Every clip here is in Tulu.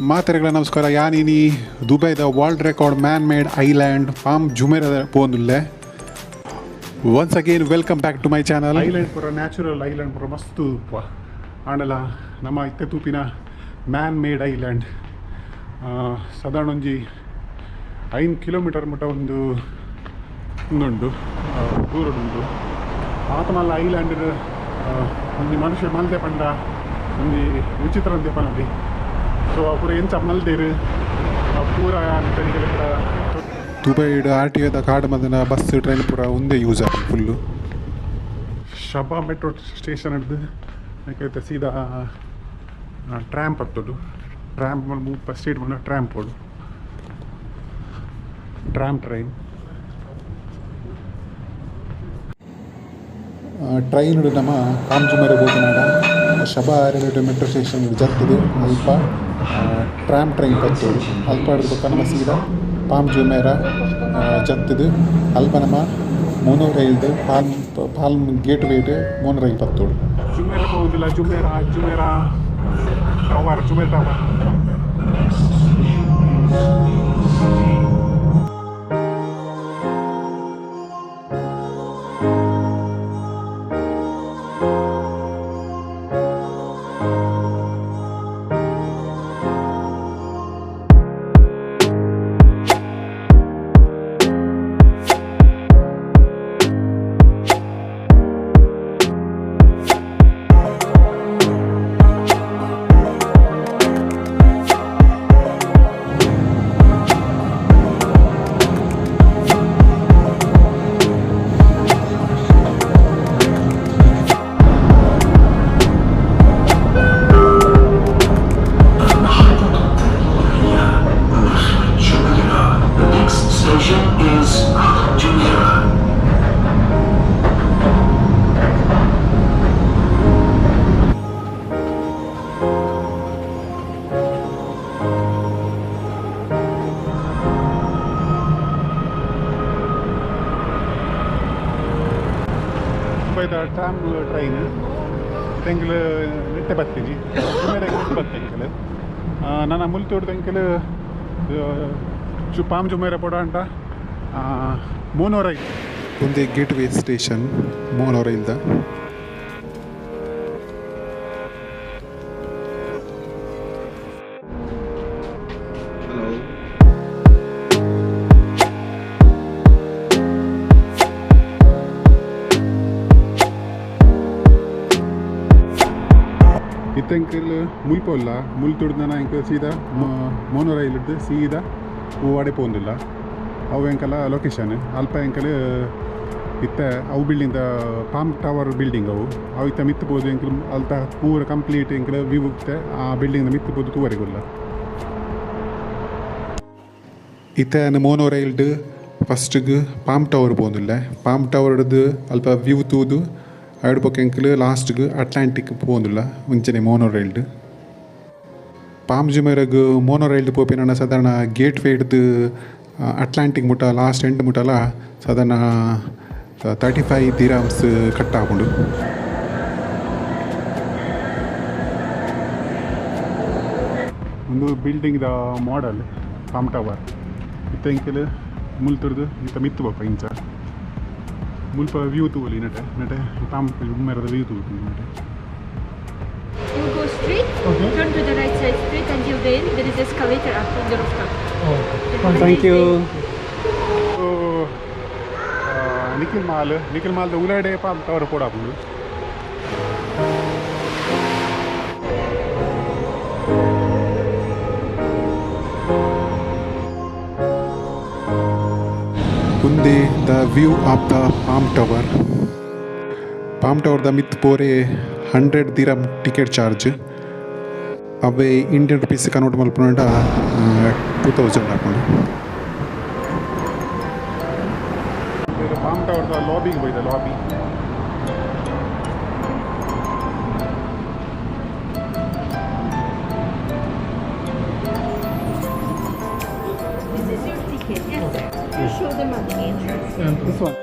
ಮಾತೆರೆಗಳ ನಮಸ್ಕಾರ. ಯಾನಿನಿ ದುಬೈದ world record man made island Palm Jumeirah ಪೋಂದುಲ್ಲೆ. Once again welcome back to my channel. Island ಪೂರ ನ್ಯಾಚುರಲ್ ಐಲ್ಯಾಂಡ್ ಪೂರ ಮಸ್ತ್ ಉಪ್ಪ ಆಂಡಲ ನಮ್ಮ ಇತ್ತೆ ತೂಪಿನ ಮ್ಯಾನ್ ಮೇಡ್ ಐಲ್ಯಾಂಡ್ ಸಾಧಾರಣ ಒಂಜಿ 5 ಕಿಲೋಮೀಟರ್ ಮುಟ್ಟ ಒಂದು ಉಂದುಂಡು, ದೂರಡುಂಡು. ಆತ ಮಲ್ಲ ಐಲ್ಯಾಂಡ್ ಒಂಜಿ ಮನುಷ್ಯ ಮಲ್ದೆ ಪಂಡ ಒಂಜಿ ವಿಚಿತ್ರ ಅಂತೆ ಪನಲಿ. ಸೊ ಪೂರ ಎಂಚ ಮಲ್ದೇರು ಪೂರ ದುಬೈಡ್ ಆರ್ ಟಿ ಒದ ಕಾರ್ಡ್ ಮದನ ಬಸ್ ಟ್ರೈನ್ ಪೂರ ಒಂದೇ ಯೂಸ್ ಆಪುಂಡು ಫುಲ್ಲು. ಶಬಾ ಮೆಟ್ರೋ ಸ್ಟೇಷನ್ ಹಿಡ್ದು ಯಾಕೈತೆ ಸೀದಾ ಟ್ರ್ಯಾಂಪ್ ಹತ್ತೋದು. ಟ್ರ್ಯಾಂಪ್ ಮುಲ್ಪ ಸ್ಟ್ರೀಟ್ ಬಂದ ಟ್ರ್ಯಾಂಪ್ ಹೋಡು, ಟ್ರ್ಯಾಮ್ ಟ್ರೈನ್. ಟ್ರೈನ್ ನಮ್ಮ ಪಾಮ್ ಜುಮೇರಾ ಪೋಪುನಾಡ ಶಬಾ ರೈಲ್ವೆ ಮೆಟ್ರೋ ಸ್ಟೇಷನ್ ಜತ್ತದು ಅಲ್ಪ ಟ್ರಾಮ್ ಟ್ರೈನ್ ಪತ್ತೋಡು. ಅಲ್ಪ ಹಿಡ್ದು ಬೊಕ್ಕ ನಮ್ಮ ಸೀದಾ ಪಾಮ್ ಜುಮೇರಾ ಜತ್ತದು ಅಲ್ಪ ನಮ್ಮ ಮೋನೋ ರೈಲ್ಡ್ palm palm gate wait mono rail ಪತ್ತೋಡು. Jumeirah ಪೋವುದಿಲ್ಲ, Jumeirah Jumeirah tower, Jumeirah tower. Jumeirah. The next station is Jumeirah. ದುಬೈದ tram train ತೆಂಗಿಲ್ ನೆಟ್ಟೆ ಬತ್ತೀನಿ, ಜುಮೇರಾ ನೆಟ್ಟೆ ಬತ್ತೆಂಕಲ್. ನನ್ನ ಮುಲ್ತೋಡು ತೆಂಕಲ್ ಪಾಮ್ ಜುಮೇರಾ ಪೋಡ ಅಂಟ ಮೋನೋ ರೈಲ್. ಒಂದೇ ಗೇಟ್ ವೇ ಸ್ಟೇಷನ್ ಮೋನೋ ರೈಲ್ದ. ಇತ್ತೆಂಕಲ್ ಮುಲ್ಪ ಉಲ್ಲ ಮುಲ್ತುಡ್ದು ಎಂಕ್ ಸೀದಾ ಮೋನೋ ರೈಲ್ ಇಡ್ದು ಸೀದಾ ಅಡೆ ಪೋಂದಿಲ್ಲ. ಅವು ಎಂಕಲ ಲೊಕೇಶನ್ ಅಲ್ಪ ಎಂಕಲ್ ಇತ್ತೆ ಅವು ಬಿಲ್ಡಿಂಗ್ ಪಾಮ್ ಟವರ್ ಬಿಲ್ಡಿಂಗ್ ಅವು ಅವು ಇತ್ತ ಮಿತ್ತು ಪೋದು ಎಂಕಲ್ ಅಲ್ತ ಪೂರ ಕಂಪ್ಲೀಟ್ ಎಂಕಲ್ ವ್ಯೂ ಇತ್ತೆ ಆ ಬಿಲ್ಡಿಂಗ್ ಮಿತ್ತು ಪೋದು ತೂವರೆಗುಲ್ಲ. ಇತ್ತೆ ಮೋನೋ ರೈಲ್ಡ್ ಫಸ್ಟ್ಗೆ ಪಾಮ್ ಟವರ್ ಪೋಂದಿಲ್ಲ. ಪಾಮ್ ಟವರ್ ಹಿಡ್ದು ಅಲ್ಪ ವ್ಯೂ ತೂದು ಐಡ್ ಬೊಕ್ಕ ಎಂಕಲ್ ಲಾಸ್ಟ್ಗೆ ಅಟ್ಲಾಂಟಿಕ್ ಪೋಂದಿಲ್ಲ ಮುಂಚೆನೆ ಮೋನೋ ರೈಲ್ಡ್. ಪಾಮ್ ಜುಮೇರಾಗ್ ಮೋನೋ ರೈಲ್ಡ್ ಪೋಪಿನ ಸಾಧಾರಣ ಗೇಟ್ ವೇ ಹಿಡ್ದು ಅಟ್ಲಾಂಟಿಕ್ ಮುಟ್ಟ ಲಾಸ್ಟ್ ಎಂಡ್ ಮುಟ್ಟಲ ಸಾಧಾರಣ 35 ದಿರಾಮ್ಸ್ ಕಟ್ ಆಪುಂಡು. ಒಂದು building the model palm tower. ಇತ್ತೆ ಎಂಕಲ್ ಮುಲ್ತುರ್ದು ಇತ್ತ ಮಿತ್ತು ಬಪ್ಪ ಇಂಚ ಮುಲ್ಪ ವ್ಯೂ ತೂವಲಿ ನೆಟೆ ನೆಟೆ ಪಾಮ್ ಜುಮೇರಾದ ವ್ಯೂ ತೂವಲಿ ನೆಟೆ. You go straight, turn to the right side straight until the end. There is escalator up on the rooftop. Have a thank nice you. day. Nikhil mall, Nikhil ಮಾಲ್ದ ಉಲಾಡೆ palm tower ಪೋಡಾಪುಂಡು. ಉಂದೆ the view of the Palm Tower. Palm tower the ಮಿತ್ ಪೋರೆ 100 ದಿರಮ್ ಟಿಕೆಟ್ ಚಾರ್ಜ್. ಅವೇ ಇಂಡಿಯನ್ ರುಪೀಸ್ ಕನ್ವರ್ಟ್ ಮಲ್ಪುನಂಡ 2000 ಆಪುಂಡು. Palm tower the ಲಾಬಿಗೆ ಪೋಯ್ದ lobby. This is your ticket. Yes. You show them at the entrance. This one.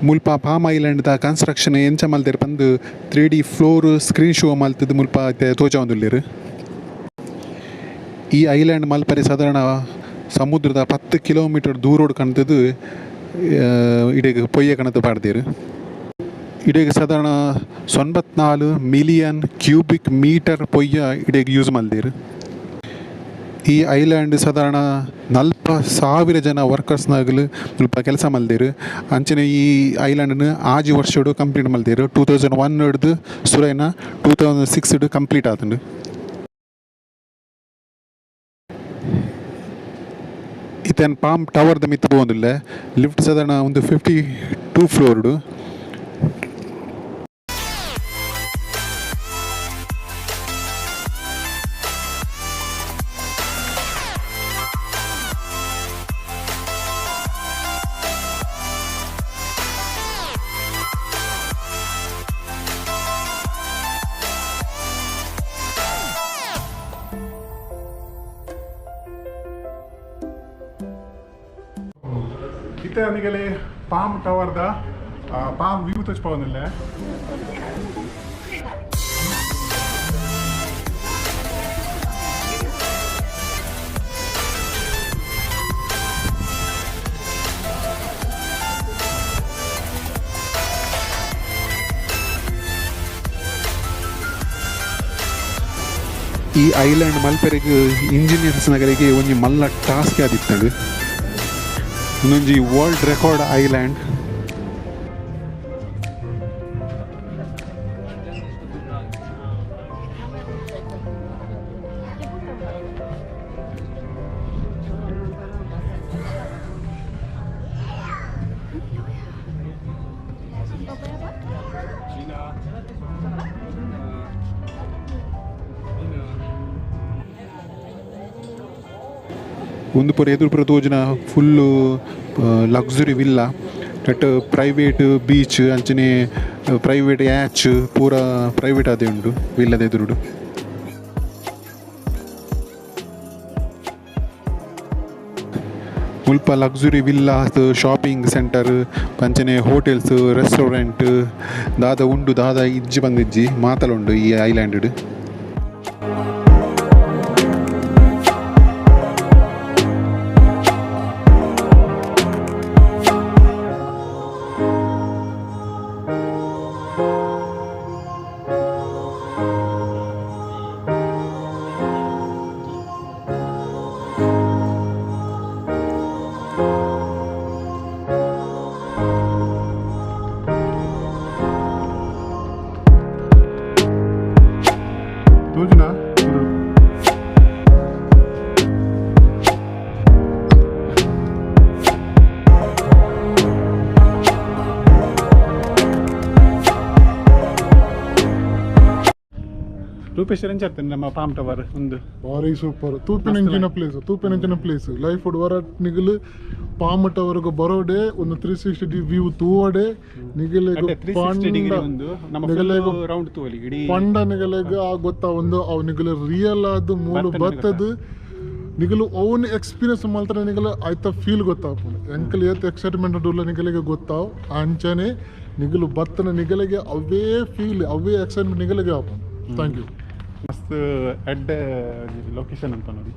ಮುಲ್ಪ ಪಾಮ್ ಐಲ್ಯಾಂಡ್ ದ ಕನ್ಸ್ಟ್ರಕ್ಷನ್ ಎಂಚ ಮಲ್ದೆರ್ ಪಂದ್ 3D floor screen show ಮಲ್ತುದು ಮುಲ್ಪ ಇತ್ತೆ ತೋಜಾವೊಂದುಲ್ಲೆರ್. ಈ ಐಲ್ಯಾಂಡ್ ಮಲ್ಪರೆ ಸಾಧಾರಣ ಸಮುದ್ರದ 10 ಕಿಲೋಮೀಟರ್ ದೂರೊಡು ಕಣ್ತುದು ಇಡೆಗ್ ಪೊಯ್ಯೆ ಕಣತ್ ಪಾಡ್ದೆರ್. ಇಡೆಗ್ ಸಾಧಾರಣ 94 ಮಿಲಿಯನ್ ಕ್ಯೂಬಿಕ್ ಮೀಟರ್ ಪೊಯ್ಯ ಇಡೆಗ್ ಯೂಸ್ ಮಲ್ದೆರ್. ಈ ಐಲ್ಯಾಂಡ್ ಸಾಧಾರಣ 40,000 ಜನ ವರ್ಕರ್ಸ್ ನಗಲು ಮುಲ್ಪ ಕೆಲಸ ಮಲ್ದೆರ್. ಅಂಚನೆ ಈ ಐಲ್ಯಾಂಡ್ ನು 6 ವರ್ಷಡ್ ಕಂಪ್ಲೀಟ್ ಮಲ್ದೆರ್. 2001 ಡ್ದು ಸುರೈನ 2006 ಡ್ ಕಂಪ್ಲೀಟ್ ಆತುಂಡು. ಇತ್ತೆ ಪಾಮ್ ಟವರ್ ದ ಮಿತ್ತ್ ಪೋವೊಂದುಲ್ಲೆ. ಲಿಫ್ಟ್ ಸಾಧಾರಣ ಒಂದು 52 ಫ್ಲೋರ್ ಡ್. ಇತ್ತೆ ನಿಗಲೆ ಪಾಮ್ ಟವರ್ ದ ಪಾಮ್ ವ್ಯೂ ತೋಜ್ಪಾವೊಂದುಲ್ಲೆ. ಈ ಐಲ್ಯಾಂಡ್ ಮಲ್ಪೆರೆಗ್ ಇಂಜಿನಿಯರ್ಸ್ ನಗರಿಗೆ ಒಂಜಿ ಮಲ್ಲ ಟಾಸ್ಕ್ ಆದಿತ್ತಂಡ್. ಉಂದೊಂಜಿ ವರ್ಲ್ಡ್ ರೆಕಾರ್ಡ್ ಐಲ್ಯಾಂಡ್. ಉಂದು ಪೂರ ಎದುರು ಪೂರ ತೋಜುನ ಫುಲ್ಲು ಲಕ್ಸುರಿ ವಿಲ್ಲ. ನೆಟ್ ಪ್ರೈವೇಟ್ ಬೀಚ್ ಅಂಚನೆ ಪ್ರೈವೇಟ್ ಯಾಚ್ ಪೂರ ಪ್ರೈವೇಟ್ ಆದೆ ಉಂಡು ವಿಲ್ಲದ ಎದುರುಡು. ಮುಲ್ಪ ಲಕ್ಸುರಿ ವಿಲ್ಲಾಸ್, ಶಾಪಿಂಗ್ ಸೆಂಟರ್, ಅಂಚನೆ ಹೋಟೆಲ್ಸ್, ರೆಸ್ಟೋರೆಂಟ್ ದಾದ ಉಂಡು ದಾದ ಇಜ್ಜಿ ಪಂದಿಜ್ಜಿ ಮಾತಲ ಉಂಡು ಈ ಐಲ್ಯಾಂಡ್ ಡ್. ತೋಜುನ. ರೂಪೇಶ್, ಎಂಚ ನಮ್ಮ ಪಾಮ್ ಟವರ್ ಒಂದು? ಭಾರಿ ಸೂಪರ್. ತೂಪಿನಂಚಿನ ಪ್ಲೇಸ್, ತೂಪಿನಂಚಿನ ಪ್ಲೇಸ್. ಲೈಫ್ ವರ ನಿಗಲು ಪಾಮ್ ಟವರ್ಗ್ ಬರೋಡೆ, ಒಂದು 360 ಡಿ ವ್ಯೂ ತೂವಡೆ ನಿಗಲೆಗ್. 360 ಡಿಗ್ರಿ ಒಂದು ನಮ್ಮ ನಿಗಲೆಗ್ ರೌಂಡ್ ತೂವಲಿ ಇಡೀ. ಪಂಡ ನಿಗಲೆಗ್ ಆ ಗೊತ್ತಾ ಒಂದು ಅವು ನಿಗಲು ರಿಯಲ್ ಆದ್ ಮೂಲು ಬತ್ತನೆ. ಬತ್ತದು ನಿಗಲು ಓನ್ ಎಕ್ಸ್ಪೀರಿಯನ್ಸ್ ಮಲ್ತಾರೆ ನಿಗಲು ಆಯ್ತ ಫೀಲ್ ಗೊತ್ತಾಪುಂಡು. ಎಂಕಲ್ ಏತ್ ಎಕ್ಸೈಟ್ಮೆಂಟ್ ಉಲ್ಲ ನಿಗಲಿಗೆ ಗೊತ್ತಾವ್. ಅಂಚನೆ ನಿಗಲು ಬತ್ತನ ನಿಗಲಿಗೆ ಅವೇ ಫೀಲ್, ಅವೇ ಎಕ್ಸೈಟ್ಮೆಂಟ್ ನಿಗಲಿಗೆ ಆಪುಂಡು. Thank you. ಮಸ್ತ್ ಎಡ್ಡೆ ಲೊಕೇಶನ್ ಅಂತ ನೋಡಿ.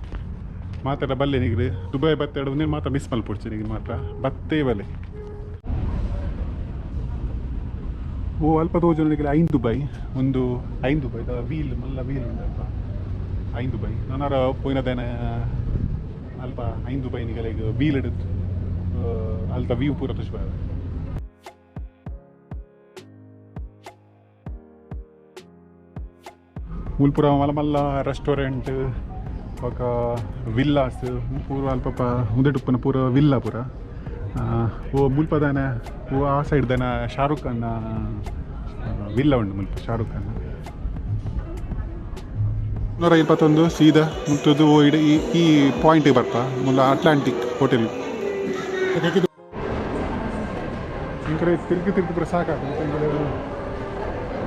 ಮಾತ್ರ ಬಲ್ಲೆ ನಿಗ್ರು ದುಬೈ ಬತ್ತೆರಡು ಒಂದಿನ ಮಾತ್ರ ಮಿಸ್ ಮಲ್ಪೊಡ್ಚಿ ನಿಗ್ರು. ಮಾತ್ರ ಬತ್ತೇ ಬಲ್ಲೆ. ಓ ಅಲ್ಪ ತೋಜುನ ಐನ್ ದುಬೈ. ಒಂದು ಐನ್ ದುಬೈ ವೀಲ್, ಮಲ್ಲ ವೀಲ್ ಉಂಡು ಅಲ್ಪ. ಐನ್ ದುಬೈ ನಾನಾರ ಪೋಯಿನದೇನೆ ಅಲ್ಪ. ಐನ್ ದುಬೈ ನಿಗಲೆಗ್ ವೀಲ್ ಹಿಡಿದು ಅಲ್ತ ವ್ಯೂ ಪೂರ ತೋಜ್ಪಾವೆ. ಮುಲ್ಪುರ ಮಲ್ಲ ಮಲ್ಲ ರೆಸ್ಟೋರೆಂಟ್ ಬೊಕ ವಿಲ್ಲಾಸ್ ಪೂರ ಅಲ್ಪ ಉಂದೆಟ್ ಉಪ್ಪುನ ಪೂರ ವಿಲ್ಲ ಪೂರ. ಓ ಮುಲ್ಪ ದಾನೆ, ಓ ಆ ಸೈಡ್ ದಾನೆ ಶಾರುಖ್ ಖಾನ್ ವಿಲ್ಲ ಉಂಡು ಮುಲ್ಪ ಶಾರುಖ್ ಖಾನ್. 121 ಸೀದಾ ಮುಟ್ಟುದು. ಓ ಇಡ ಈ ಈ ಪಾಯಿಂಟಿಗೆ ಬರ್ಪ ಮುಲ್ಲ ಅಟ್ಲಾಂಟಿಕ್ ಹೋಟೆಲ್. ಈ ಕಡೆ ತಿರುಗಿ ತಿರುಗಿ ಪೂರ ಸಾಕಾಗ್ತದೆ.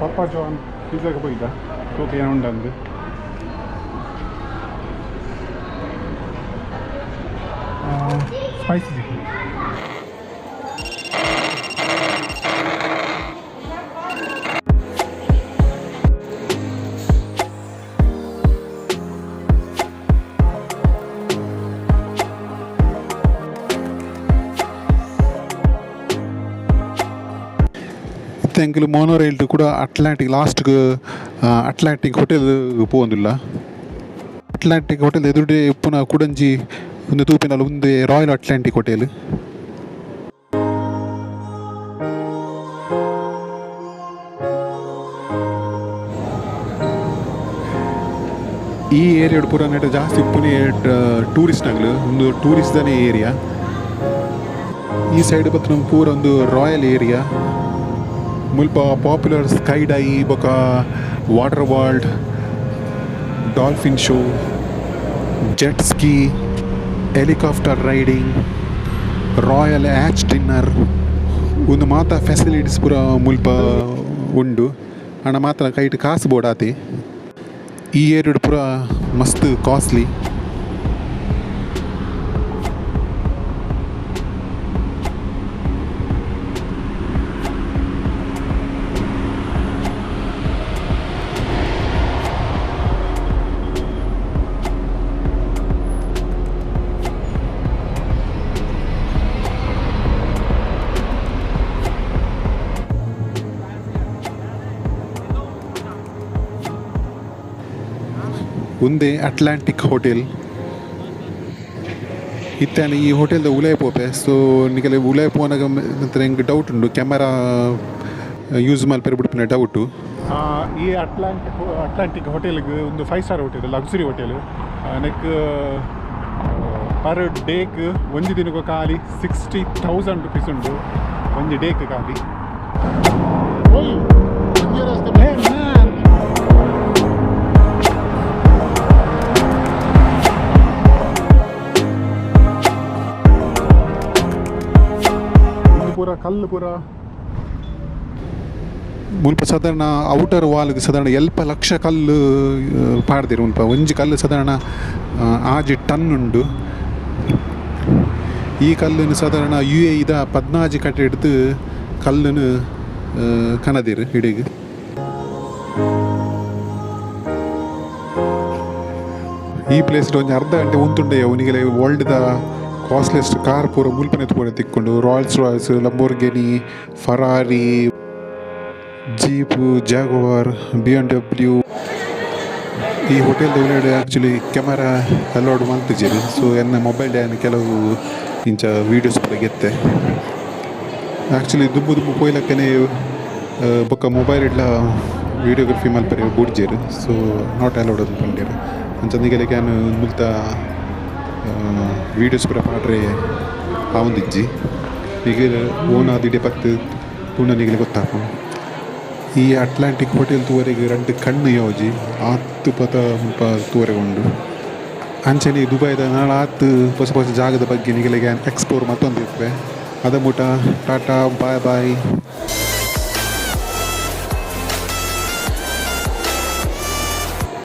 ಪಪ್ಪ ಜಾನ್ ಪಿಜ್ಜಾಗೆ ಪೋಯಿದ ಓಕೆ ಏನು ಉಂಡಂದು. Spicy chicken. ಇತ್ತೆ ಎಂಕುಲು ಮೋನೋರೈಲ್ ಕೂಡ ಅಟ್ಲಾಂಟಿಕ್ ಲಾಸ್ಟ್ಗ್ ಅಟ್ಲಾಂಟಿಕ್ ಹೋಟೆಲ್ ಪೋವೊಂದುಲ್ಲ. ಅಟ್ಲಾಂಟಿಕ್ ಹೋಟೆಲ್ ಎದುರುಡೆ ಇಪ್ಪುನ ಕುಡಂಜಿ ಉಂದು ತೂಪಿನಲ್ಲ ಉಂದು ರಾಯಲ್ ಅಟ್ಲಾಂಟಿಕ್ ಹೋಟೆಲ್. ಈ ಏರಿಯಾಡ್ ಪೂರ ನೆಟ್ ಜಾಸ್ತಿ ಉಪ್ಪುನಿ ಟೂರಿಸ್ಟ್ ನಗಲು, ಒಂದು ಟೂರಿಸ್ಟ್ ದನೇ ಏರಿಯಾ. ಈ ಸೈಡ್ ಬತ್ತಿನ ಪೂರ ಒಂದು ರಾಯಲ್ ಏರಿಯಾ. ಮುಲ್ಪ ಪಾಪ್ಯುಲರ್ ಸ್ಕೈ ಡೈ ಬೊಕ water world, dolphin show, jet ski, helicopter riding, royal yacht dinner, ಒಂದು ಮಾತ ಫೆಸಿಲಿಟೀಸ್ ಪೂರ ಮುಲ್ಪ ಉಂಡು. ಆಂಡ ಮಾತ್ರ ಕೈಟ್ ಕಾಸು ಬೋಡಾತೆ. ಈ ಏರಿಯಾಡ್ ಪೂರ ಮಸ್ತ್ ಕಾಸ್ಟ್ಲಿ. ಉಂದೆ ಅಟ್ಲಾಂಟಿಕ್ ಹೋಟೆಲ್. ಇತ್ತಾನೆ ಈ ಹೋಟೆಲ್ದ ಉಲಾಯಿ ಪೋಪೆ. ಸೊ ನಿಕಲೆ ಉಲಾಯಿ ಪೋನಗ ನಂತರ ಎಂಕ್ ಡೌಟ್ ಉಂಡು, ಕ್ಯಾಮರಾ ಯೂಸ್ ಮಲ್ಪೆರೆ ಬುಡ್ಪಿನ ಡೌಟು. ಈ ಅಟ್ಲಾಂಟಿಕ್ ಅಟ್ಲಾಂಟಿಕ್ ಹೋಟೆಲ್ಗೆ ಒಂದು 5 star hotel, luxury hotel. ನೆಕ್ ಪರ್ ಡೇಕ್, ಒಂಜಿ ದಿನಕ್ಕೆ ಖಾಲಿ ₹60,000 ಉಂಡು, ಒಂಜಿ ಡೇಕ್ ಖಾಲಿ. ಓಯ್, ಒಂಜೇ ರಸ್ತೆ. Hey man! ಉಂದು ಪೂರ ಕಲ್ಲು ಪೂರ. ಮುಲ್ಪ ಸಾಧಾರಣ ಔಟರ್ ವಾಲ್ಗ್ ಸಾಧಾರಣ 50 ಲಕ್ಷ ಕಲ್ಲು ಪಾಡ್ದೆರ್. ಮುಲ್ಪ ಒಂಜಿ ಕಲ್ಲು ಸಾಧಾರಣ 6 ಟನ್ ಉಂಡು. ಈ ಕಲ್ಲುನು ಸಾಧಾರಣ ಯುಎಇದ 14 ಕಟ್ಟೆಡ್ದು ಕಲ್ಲುನು ಕನದೆರ್ ಇಡೆಗ್. ಈ ಪ್ಲೇಸ್ ಒಂಜಿ ಅರ್ಧ ಗಂಟೆ ಉಂತುಂಡೆ ನಿಗಲೆ ವರ್ಲ್ಡ್ ದ ಕಾಸ್ಟ್ಲಿಯೆಸ್ಟ್ ಕಾರ್ ಪೂರ ಮುಲ್ಪನೆ ತೂವರೆ ತಿಕ್ಕುಂಡು. Rolls Royce, Lamborghini, Ferrari, jeep, Jaguar, BMW. ಈ ಹೋಟೆಲ್ ಒಳಗಡೆ ಆ್ಯಕ್ಚುಲಿ ಕ್ಯಾಮರಾ ಅಲೌಡ್ ಮಲ್ತಿಜೆರ್. ಸೊ ಎನ್ನ ಮೊಬೈಲ್ ಯಾನ್ ಕೆಲವು ಇಂಚ ವೀಡಿಯೋಸ್ ಪೂರ ಗೆತ್ತೆ. ಆ್ಯಕ್ಚುಲಿ ದುಂಬು ದುಂಬು ಪೋಯ್ಲಕ್ಕನೆ ಬೊಕ್ಕ ಮೊಬೈಲ್ ಇಡ್ಲ ವೀಡಿಯೋಗ್ರಫಿ ಮಲ್ಪರೆ ಬುಡ್ಜೆರ್. ಸೊ not allowed ಅಂದ್ ಪಂಡೆರ್. ಅಂಚ ನಿಗಲೆಗ್ ಯಾನ್ ಮುಲ್ತ ವೀಡಿಯೋಸ್ ಪೂರ ಪಾಡ್ರೆ ಆವೊಂದಿಜ್ಜಿ. ನಿಗಲ್ ಓನ್ ಆದ್ ಇಡೆ ಬತ್ತ್ ತೂಂಡ ನಿಗಲೆ ಗೊತ್ತಾಪುಂಡು. ಈ ಅಟ್ಲಾಂಟಿಕ್ ಹೋಟೆಲ್ ತೂವರೆಗ್ ರಡ್ಡ್ ಕಣ್ಣು ಯಾವ್ಜಿ, ಆತ್ ಪತ ಮುಲ್ಪ ತೂವರೆ ಉಂಡು. ಅಂಚನೆ ದುಬೈದ ನಾನಾತ್ ಪೊಸ ಪೊಸ ಜಾಗದ ಬಗ್ಗೆ ನಿಗಲೆಗ್ ಯಾನ್ ಎಕ್ಸ್ಪ್ಲೋರ್ ಮಲ್ತೊಂದಿಪ್ಪೆ. ಅದ ಮುಟ ಟಾಟಾ, ಬಾಯ್ ಬಾಯ್.